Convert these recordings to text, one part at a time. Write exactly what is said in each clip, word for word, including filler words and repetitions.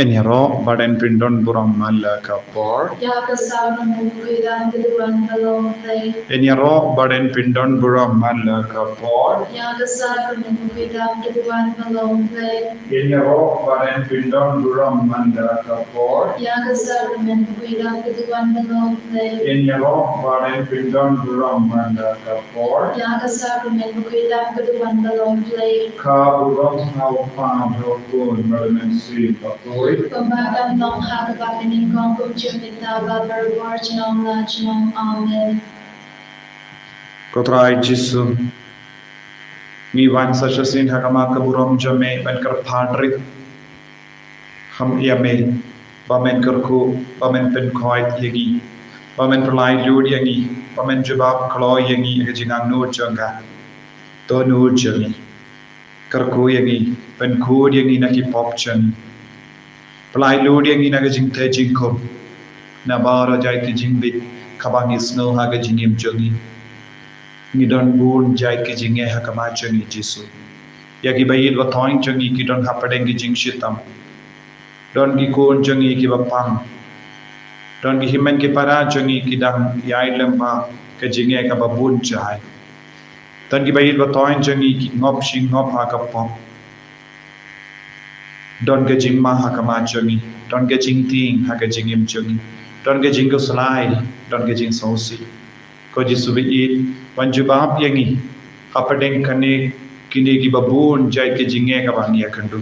Yn ïaroh bad yn pyndon burom man la ka por. Ïa ka saw na mung kuiram ka duwan ka long tlei. Yn ïaroh bad yn pyndon burom man la ka por. Ïa ka saw na mung kuiram ka duwan ka long tlei. Yn ïaroh bad yn pyndon burom man la ka por. Ïa ka saw na mung kuiram ka duwan ka long tlei. Yn ïaroh bad yn pyndon burom man la ka por. Ïa ka saw na mung kuiram ka duwan ka long tlei. Ka burom ha u Kpa bad ha u Khun bad ha u Mynsiem Bakhuid. Kumba kam long ha kaba nyngkong, kum junom mynta bad barabor junom la junom. Amen. Ko Trai Jisu, ngi wan sa shisien ha khmat ka burom jong me ban kyrpad rit ha ïa me, ba men kyrkhu, ba men pynkhuid ïa ngi, ba men pynlait lut ïa ngi, ba men jubab kloi ïa ngi ha ka jingangnud jong ka. To nud jong ngi. Kyrkhu ïa ngi, pynkhuid ïa ngi na ki pop jong ngi. Pynlait lut ïa ngi na ka jingteh jingkhum, na baroh jait ki jingbit kaba ngi sngew ha ka jingim jong ngi. Ngi don bun jait ki jingeh ha khmat jong ngi Jisu. Ïa ki ba ïeit ba thoiñ jong ngi ki don hapdeng ki jingshitom. Don ki khun jong ngi kiba pang. Don ki hynmen ki para jong ngi ki dang ïaid lem bad ka jingeh kaba bun jait. Don ki ba ïeit ba thoiñ jong ngi ki ngop shi ngop ha ka pop. Don ka jingma ha khmat jong ngi. Don ka jingtieng ha ka jingim jong ngi. Don ka jingkhuslai, don ka jingsngewsih. Ko Jisu ba ïeit, wan jubab ïa ngi hapdeng kane, kine kiba bun jait ki jingeh kaba ngi ïakynduh.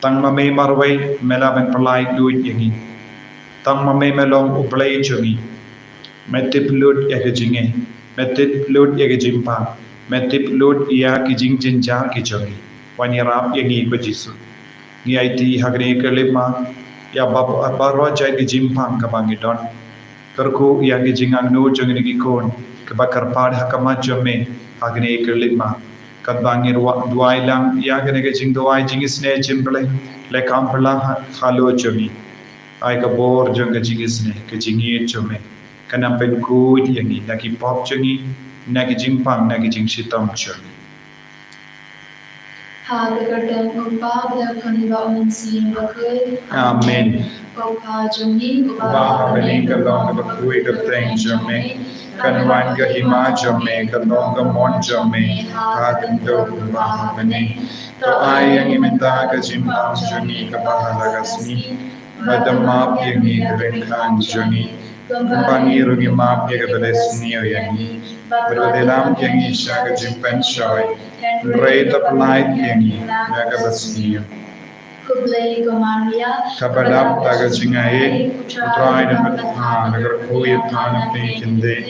Tang ma me marwei me lah ban pynlait lut ïa ngi. Tang ma me me long U Blei jong ngi. Me tip lut ïa ka jingeh, me tip lut ïa ka jingpang, me tip lut ïa ki jingjynjar ki jong ngi. Wan ïarap ïa ngi ko Jisu. Ngi aiti ha kane ka lima ïa ba, baroh jait ki jingpang kaba ngi don. Kyrkhu ïa ki jingangnud jong ngi ki khun kiba kyrpad ha khmat jong me ha kane ka lima. Katba ngi ruh duwai lang ïa kane ka jingduwai jingisynei jong U Blei, leh kam pynlah ha, halor jong ngi. Ai ka bor jong ka jingisynei, ka jingïeit jong me kan nang pynkhuid ïa ngi na ki pop jong ngi, na ki jingpang, na ki jingshitom jong ngi. Ha ka kyrteng U Kpa bad U Khun bad U Mynsiem Bakhuid. Amen. Ko Kpa jong ngi uba ha bneng, ka long kaba khuid ka kyrteng jong me. Kan wan ka hima jong me, kan long ka mon jong me ha ka khyndew kumba ha bneng. To ai ïa ngi mynta ka jingpang jong ngi kaba ha la ka sngi. Bad to map ïa ngi ki ryngkang jong ngi, kumba ngi ruh ngi map ïa kiba leh sniew ïa ngi. Bad to lam ïa ngi sha ka jingpynshoi, hynrei to pynlait ïa ngi na kaba sniew. Khublei ko Maria, kaba dap da ka jingaiei, U Trai u don bad pha, la kyrkhu ïa pha na pdeng ki khyndai,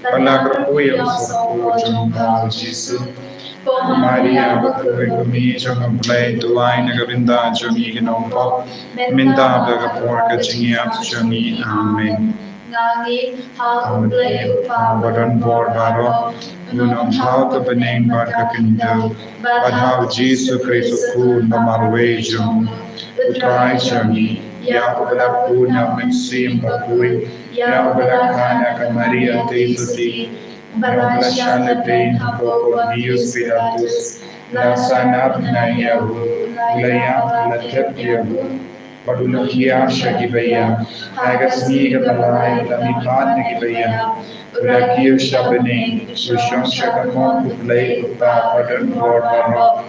bad la kyrkhu ïa u soh jong pha u Jisu. Ko Maria bakhuid, ko Kmie jong U Blei, duwai na ka bynta jong ngi ki nongpop, mynta bad ha ka por ka jingïap jong ngi. Amen. Nga ngeit ha U Blei U Kpa ba don bor baroh, U Nongthaw ka bneng bad ka khyndew, bad ha U Jisu Khrist U Khun ba marwei jong U Trai jong ngi, ïa uba la khuid na U Mynsiem Bakhuid, ïa uba la kha na ka Maria Theisotti, bad la shah lehbeiñ hapoh u Pontius Pilatus, la sah nap na ïa u, u la ïap, la thep ïa u, bad u la khia sha kiba ïap. Ha ka sngi kaba lai u la mihpat na kiba ïap, u la kiew sha bneng, u shong sha ka mon U Blei U Kpa ba don bor baroh.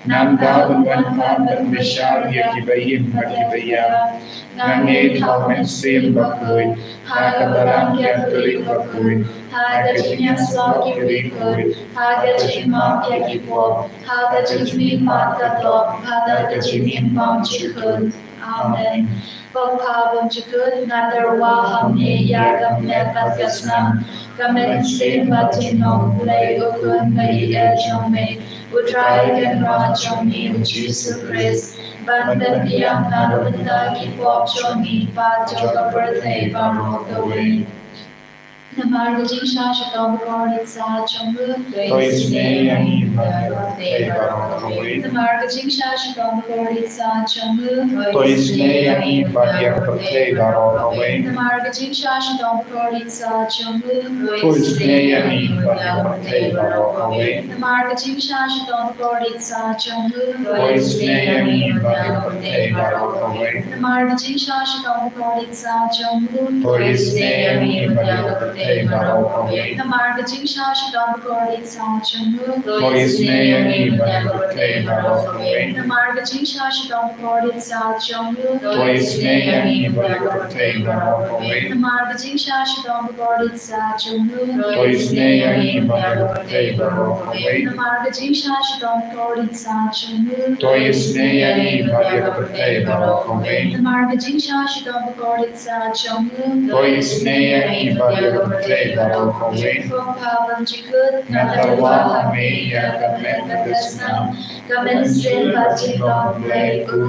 Nangta un wan pan ban bishar ïa kiba im bad kiba ïap. Nga ngeit ha U Mynsiem Bakhuid, ha ka Balang Katholik bakhuid, ha ka jingïasyllok ki riewkhuid, ha ka jingmap ïa ki pop, ha ka jingmihpat ka doh, ha ka jingim bymjukut. Amen. Ko Kpa bymjukut, nga tyrwa ha me ïa ka met bad ka snam, ka mynsiem bad jinglong U Blei U Khun ba ïeit jong me, U Trai Kynrad jong me U Jisu Khrist, ban pynbiang na ka bynta ki pop jong ngi bad jong ka pyrthei baroh kawei. Namar ka jingshah shitom bakordit sah jong u, to isynei ïa ngi bad ïa ka pyrthei baroh kawei. Namar ka jingshah shitom bakordit sah jong u, to isynei ïa ngi bad ïa ka pyrthei baroh kawei. Namar ka jingshah shitom bakordit sah jong u, to isynei ïa ngi bad ïa ka pyrthei baroh kawei. Namar ka jingshah shitom bakordit sah jong u, to isynei ïa ngi bad ïa ka pyrthei baroh kawei. Namar ka jingshah shitom bakordit sah jong u, to isynei ïa ngi bad ïa ka pyrthei baroh kawei. Namar ka jingshah shitom bakordit sah jong u, to isynei ïa ngi bad ïa ka pyrthei baroh kawei. Namar ka jingshah shitom bakordit sah jong u, to isynei ïa ngi bad ïa ka pyrthei baroh kawei. Namar ka jingshah shitom bakordit sah jong u, to isynei ïa ngi bad ïa ka pyrthei baroh kawei. Namar ka jingshah shitom bakordit sah jong u, to isynei ïa ngi bad ïa ka pyrthei baroh kawei. Namar ka jingshah shitom bakordit sah jong u, to isynei ïa ngi bad ïa ka pyrthei baroh kawei. Ko Pa bymjukut, nga tyrwa ha me ïa ka met bad ka snam, ka mynsiem bad jinglong Blei u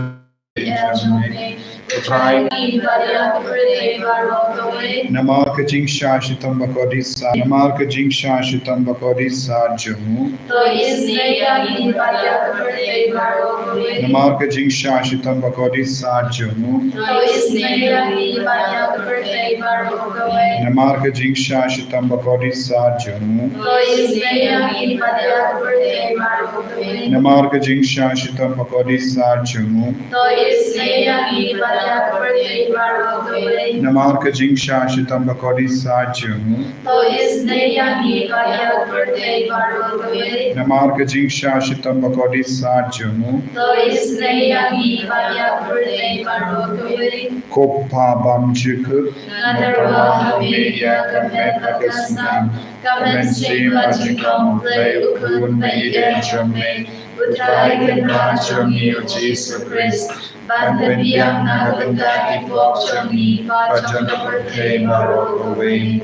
ïa jong me. U Trai, ngi bad ïa ka pyrthei baroh kawei. Namar ka jingshah shitom bakordit sah, namar ka jingshah shitom bakordit sah jong u, to isynei ïa ngi bad ïa ka pyrthei baroh kawei. Namar ka jingshah shitom bakordit sah jong u, to isynei ïa ngi bad ïa ka pyrthei baroh kawei. Namar ka jingshah shitom bakordit sah jong u, to isynei ïa ngi bad ïa ka pyrthei baroh kawei. Namar ka jingshah shitom bakordit sah jong u, to isynei ïa ngi bad ïa ka pyrthei baroh kawei. Namar ka jingshah shitom bakordit sah jong u, to isynei ïa ngi bad ïa ka pyrthei baroh kawei. Namar ka jingshah shitom bakordit sah jong u, to isynei ïa ngi bad ïa ka pyrthei baroh kawei. Ko Pa bymjukut, nga tyrwa ha me ïa ka met bad ka snam, ka mynsiem bad jinglong Blei u Khun ba ïeit jong me, U Trai Kynrad jong ngi U Jisu Khrist, ban pynbiang na ka bynta ki pop jong ngi bad jong ka pyrthei baroh kawei.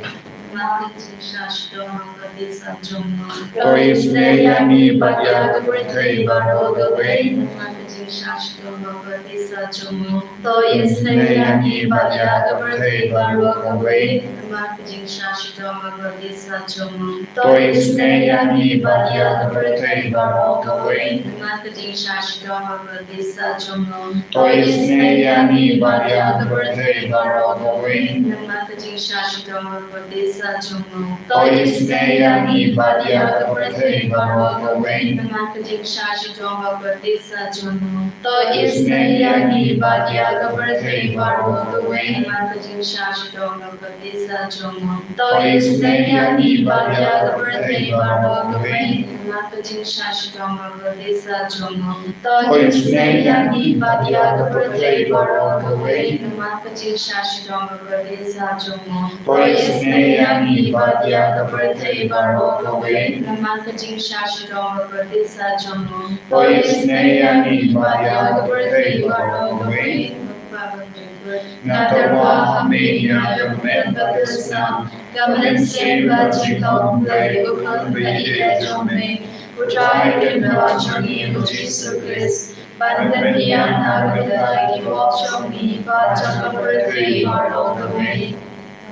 Namar ka jingshah shitom bakordit sah jong u, to isynei ïa ngi bad ïa ka pyrthei baroh kawei. Namar ka jingshah shitom bakordit sah jong u, to isynei ïa ngi bad ïa ka pyrthei baroh kawei. Namar ka jingshah shitom bakordit sah jong u, to isynei ïa ngi bad ïa ka pyrthei baroh kawei. Namar ka jingshah shitom bakordit sah jong u, to isynei ïa ngi bad ïa ka pyrthei baroh kawei. Namar ka jingshah shitom bakordit sah jong u, to isynei ïa ngi bad ïa ka pyrthei baroh kawei. Namar ka jingshah shitom bakordit sah jong u, to isynei ïa ngi bad ïa ka pyrthei baroh kawei. Namar ka jingshah shitom bakordit sah jong u, to isynei ïa ngi bad ïa ka pyrthei baroh kawei. Namar ka jingshah shitom bakordit sah jong u, to isynei ïa ngi bad ïa ka pyrthei baroh kawei. Namar ka jingshah shitom bakordit sah jong u, to isynei ïa ngi bad ïa ka pyrthei baroh kawei. Namar ka jingshah shitom bakordit sah jong u, to isynei ïa ngi bad ïa ka pyrthei baroh kawei. Nga tyrwa ha me ïa ka met bad ka snam, ka mynsiem bad jinglong Blei u Khun ba ïeit jong me, U Trai Kynrad jong ngi U Jisu Khrist, ban pynbiang na ka bynta ki pop jong ngi bad jong ka pyrthei baroh kawei.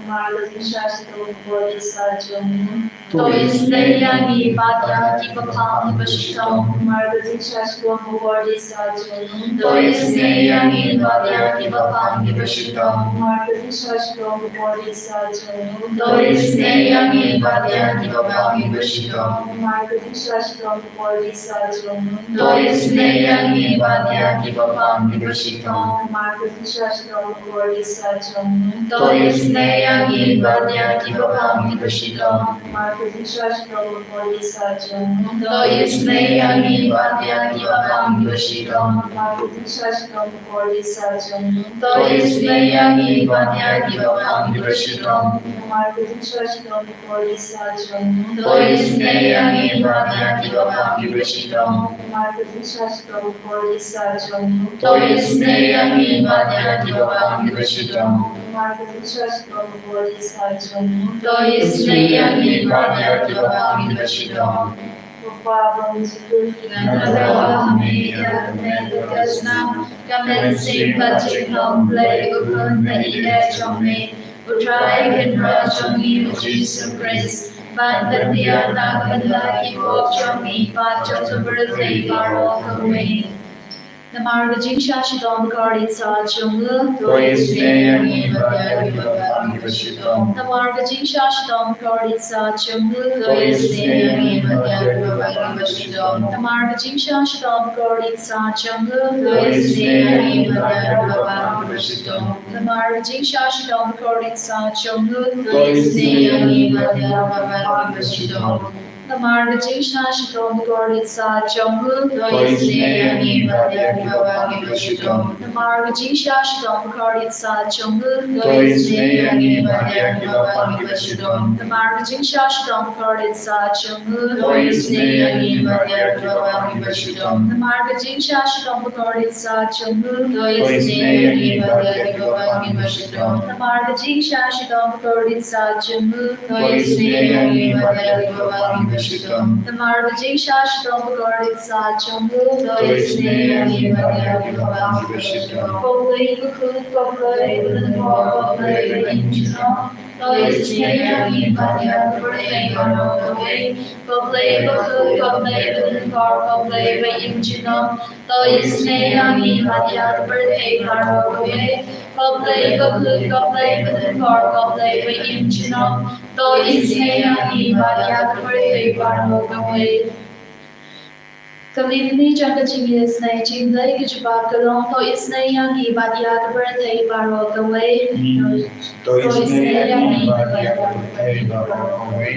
Namar ka jingshah shitom bakordit sah jong u, to isynei ïa ngi bad ïa kiba pham kiba shitom. Namar ka jingshah shitom bakordit sah jong u, to isynei ïa ngi bad ïa kiba pham kiba shitom. Namar ka jingshah shitom bakordit sah jong u, to isynei ïa ngi bad ïa kiba pham kiba shitom. Namar ka jingshah shitom bakordit sah jong u, to isynei ïa ngi bad ïa kiba pham kiba shitom. Namar ka jingshah shitom bakordit sah jong u, to isynei ïa ngi bad ïa kiba pham kiba shitom. Namar ka jingshah shitom bakordit sah jong u, to isynei ïa ngi bad ïa kiba pham kiba shitom. Namar ka jingshah shitom bakordit sah jong u, to isynei ïa ngi bad ïa kiba pham kiba shitom. Namar ka jingshah shitom bakordit sah jong u, to isynei ïa ngi bad ïa kiba pham kiba shitom. Namar ka jingshah shitom bakordit sah jong u, to isynei ïa ngi bad ïa kiba pham kiba shitom. Namar ka jingshah shitom bakordit sah jong u, to isynei ïa ngi bad ïa kiba pham kiba shitom. Ko Pa bymjukut, nga tyrwa ha me ïa ka met bad ka snam, ka mynsiem bad jinglong Blei u Khun ba ïeit jong me, U Trai Kynrad jong ngi U Jisu Khrist, ban pynbiang na ka bynta ki pop jong ngi bad jong ka pyrthei baroh kawei. Namar ka jingshah shitom bakordit sah jong u, to isynei ïa ngi bad ïa kiba pang kiba shitom. Namar ka jingshah shitom bakordit sah jong u, to isynei ïa ngi bad ïa kiba pang kiba shitom. Namar ka jingshah shitom bakordit sah jong u, to isynei ïa ngi bad ïa kiba pang kiba shitom. Namar ka jingshah shitom bakordit sah jong u, to isynei ïa ngi bad ïa kiba pang kiba shitom. Namar ka jingshah shitom bakordit sah jong u, to isynei ïa ngi bad ïa kiba pang kiba shitom. Namar ka jingshah shitom bakordit sah jong u, to isynei ïa ngi bad ïa kiba pang kiba shitom. Namar ka jingshah shitom bakordit sah jong u, to isynei ïa ngi bad ïa kiba pang kiba shitom. Namar ka jingshah shitom bakordit sah jong u, to isynei ïa ngi bad ïa kiba pang kiba shitom. Namar ka jingshah shitom bakordit sah jong u, to isynei ïa ngi bad ïa kiba pang kiba shitom. Namar ka jingshah shitom bakordit sah jong u, to isynei ïa ngi bad ïa kiba pang kiba shitom. Ko Blei bakhuid, ko Blei badonbor, ko Blei ba im junom, to isynei ïa ngi bad ïa ka pyrthei baroh kawei. Ko Blei bakhuid, ko Blei badonbor, ko Blei ba im junom, to isynei ïa ngi bad ïa ka pyrthei baroh kawei. Ko Blei bakhuid, ko Blei badonbor, ko Blei ba im junom, to isynei ïa ngi bad ïa ka pyrthei baroh kawei. Ka Litany jong ka jingïasynei jingblei ka jubab ka long, to isynei ïa ngi bad ïa ka pyrthei baroh kawei. To isynei ïa ngi bad ïa ka pyrthei baroh kawei.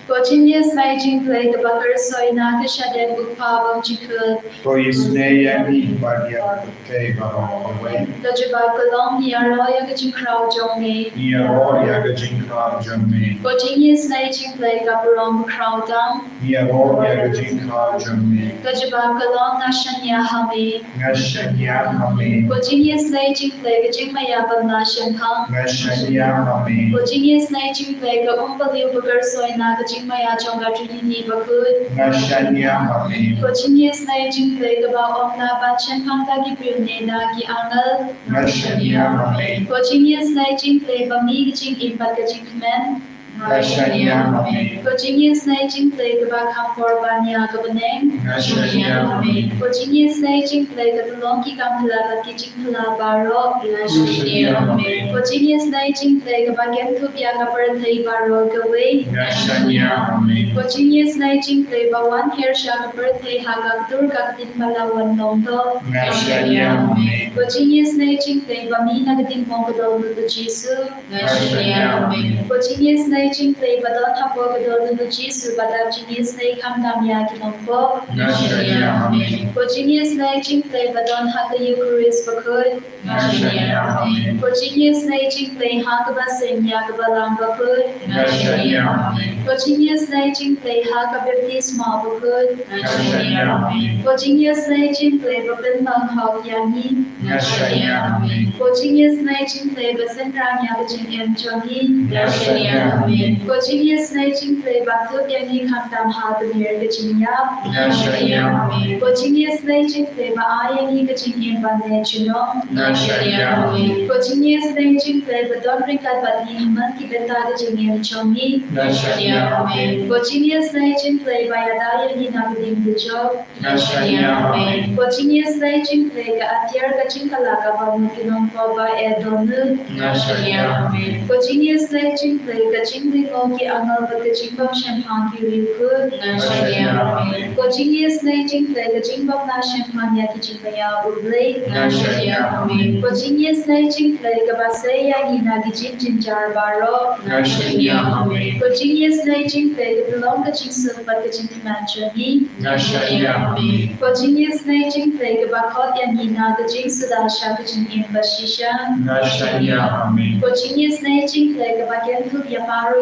Ka jingïasynei jingblei kaba kyrsoi na ka shadien u Kpa bymjukut, to isynei ïa ngi bad ïa ka pyrthei baroh kawei. Ka jubab ka long, ngi ïaroh ïa ka jingkhraw jong me. Ngi ïaroh ïa ka jingkhraw jong me. Ka jingïasynei jingblei ka burom bakhraw tam, ngi ïaroh ïa ka jingkhraw jong me. Ka jubab ka long, nga shaniah ha me. Nga shaniah ha me. Ka jingïasynei jingblei ka jingmaïa bym lah shemphang, nga shaniah ha me. Ka jingïasynei jingblei ka umbaliew bakyrsoi na ka jingmaïa jong ka Trinity bakhuid, nga shaniah ha me. Ka jingïasynei jingblei kaba ym lah ban shemphang da ki briew ne da ki angel, nga shaniah ha me. Ka jingïasynei jingblei ba mih ka jingim bad ka jingkmen, nga shaniah ha me. Ka jingïasynei jingblei kaba kham por ban ïa ka bneng, nga shaniah ha me. Ka jingïasynei jingblei ka tyllong ki kam phylla bad ki jingphylla baroh, nga shaniah ha me. Ka jingïasynei jingblei kaba kynthup ïa ka pyrthei baroh kawei, nga shaniah ha me. Ka jingïasynei jingblei ba wan her sha ka pyrthei ha ka ktur ka ktien ba la wan long doh, nga shaniah ha me. Ka jingïasynei jingblei ba mih na ka diengphna ka dohnud u Jisu, nga shaniah ha me. Ka jingïasynei jingblei ba don hapoh ka dohnud u Jisu ba dap jingïasynei khamtam ïa ki nongpop, nga shaniah ha me. Ka jingïasynei jingblei ba don ha ka Eukharist bakhuid, nga shaniah ha me. Ka jingïasynei jingblei ha kaba seng ïa ka Balang bakhuid, nga shaniah ha me. Ka jingïasynei jingblei ha ka baptisma bakhuid, nga shaniah ha me. Ka jingïasynei jingblei ba pynlong hok ïa ngi, nga shaniah ha me. Ka jingïasynei jingblei ba synran ïa ka jingim jong ngi, nga shaniah ha me. Ka jingïasynei jingblei ba kdup ïa ngi khamtam ha ka mir ka jingïap, nga shaniah ha me. Ka jingïasynei jingblei ba ai ïa ngi ka jingim ban leit junom, nga shaniah ha me. Ka jingïasynei jingblei ba don ryngkat bad ngi ha man ki bynta ka jingim jong ngi, nga shaniah ha me. Ka jingïasynei jingblei ba ïada ïa ngi na ka ding ka jong, nga shaniah ha me. Ka jingïasynei jingblei ka atiar ka jingkylla kaba mut ki nongpop ba eh dohnud, nga shaniah ha me. Ka jingïasynei jingblei ka jingdei mo ki angel bad ka jingbym shemphang ki riewkhuid, nga shaniah ha me. Ka jingïasynei jingblei ka jingbym lah shemphang ïa ki jingmaïa U Blei, nga shaniah ha me. Ka jingïasynei jingblei kaba sei ïa ngi na ki jingjynjar baroh, nga shaniah ha me. Ka jingïasynei jingblei ka tyllong ka jingsuk bad ka jingkmen jong ngi, nga shaniah ha me. Ka jingïasynei jingblei kaba khot ïa ngi na ka jingsuda sha ka jingim bashisha, nga shaniah ha me. Ka jingïasynei jingblei kaba kynthup ïa baroh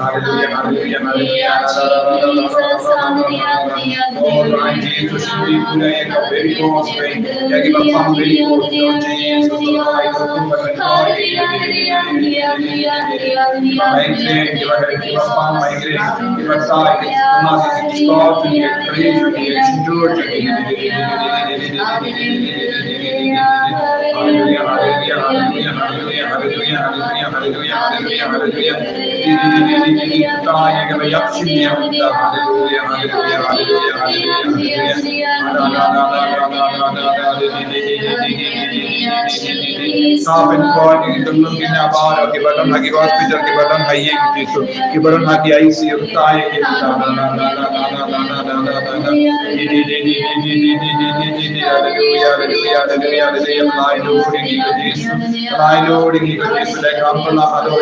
Hallelujah, hallelujah, hallelujah. Oh, Lord Jesus, we pray for the very close, pray. Ïa kiba pang very close, Lord Jesus, Lord, I come to you, Lord. Migraine, kiba, kiba pang migraine, kiba tai, kiba tai, kiba pray, kiba endure. Hallelujah, hallelujah, hallelujah. Sa pynpoi ïa ki kynhun ki na baroh, kiba don ha ki hospital, kiba don ha ïing, Jisu, kiba don ha ki I C U, sa ïa ki. Haleluya, haleluya, haleluya, haleluya, haleluya. Lai lo ring ïa ki, Jisu. Lai lo ring ïa ki, Jisu. Lai kam pala ado.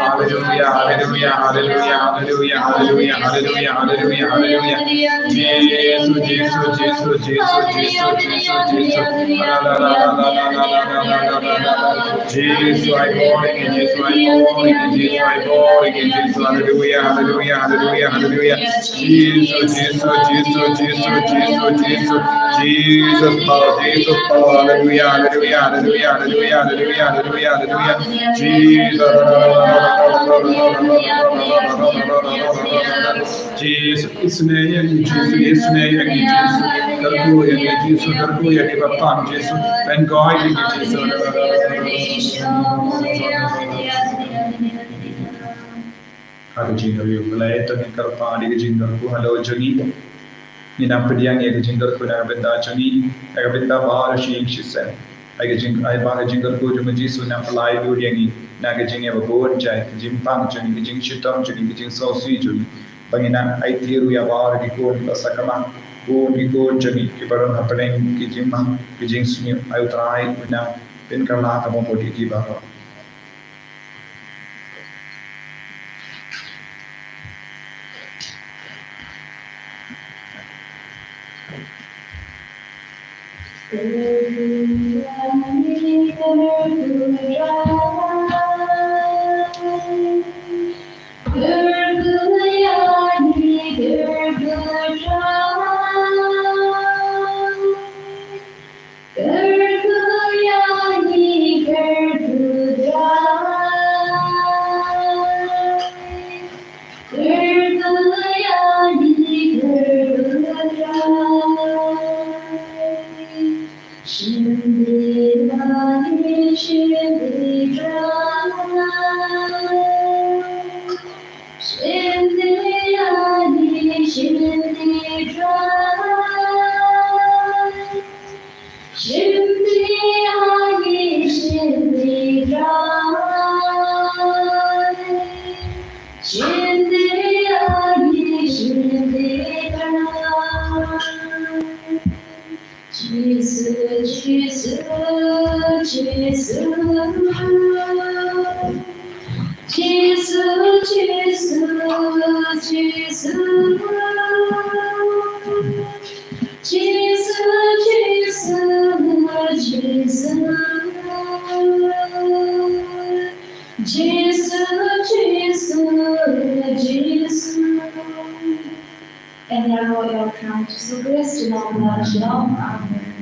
Haleluya, haleluya, haleluya, haleluya, haleluya, haleluya, haleluya, haleluya, haleluya. Jisu, Jisu, Jisu, Jisu, Jisu, Jisu, Jisu. Jisu, ai bor ïa ki, Jisu, ai bor ïa ki, Jisu, ai bor ïa ki, Jisu. Haleluya, haleluya, haleluya, haleluya. Jisu, Jisu, Jisu, Jisu, Jisu, Jisu. Jesus power, Jesus power. Haleluya, haleluya, haleluya, haleluya, haleluya, haleluya, haleluya. Jesus. Jisu, isynei ïa ngi, Jisu, isynei ïa ngi, Jisu. Kyrkhu ïa ngi, Jisu, kyrkhu ïa kiba pang, Jisu. Pynkoit ïa ngi, Jisu. Ha ka jingïarap Blei, to ngin kyrpad ïa ka jingkyrkhu halor jong ngi. Ngi nang pdiang ïa ka jingkyrkhu na ka bynta jong ngi, na ka bynta baroh shi ïing shi sem. Ai ka jing, ai ba ka jingkyrkhu jong u Jisu nang pynlait lut ïa ngi na ka jingïabud jait, ka jingpang jong ngi, ka jingshitom jong ngi, ka jingsngewsih jong ngi. Ba ngin nang aiti ruh ïa baroh ki khun ba sakma, khun ki khun jong ngi kiba don hapdeng ki jingma, ki jingsniew. Ai U Trai u nang pynkylla ka bamut ïa ki baroh. Jisu, Jisu, Jisu. Jisu, Jisu, Jisu. Jisu, Jisu, Jisu. Jisu, Jisu, Jisu. Ïaroh ïa U Trai Jisu Khrist, ïa u nongpynim jong ngi. Amen.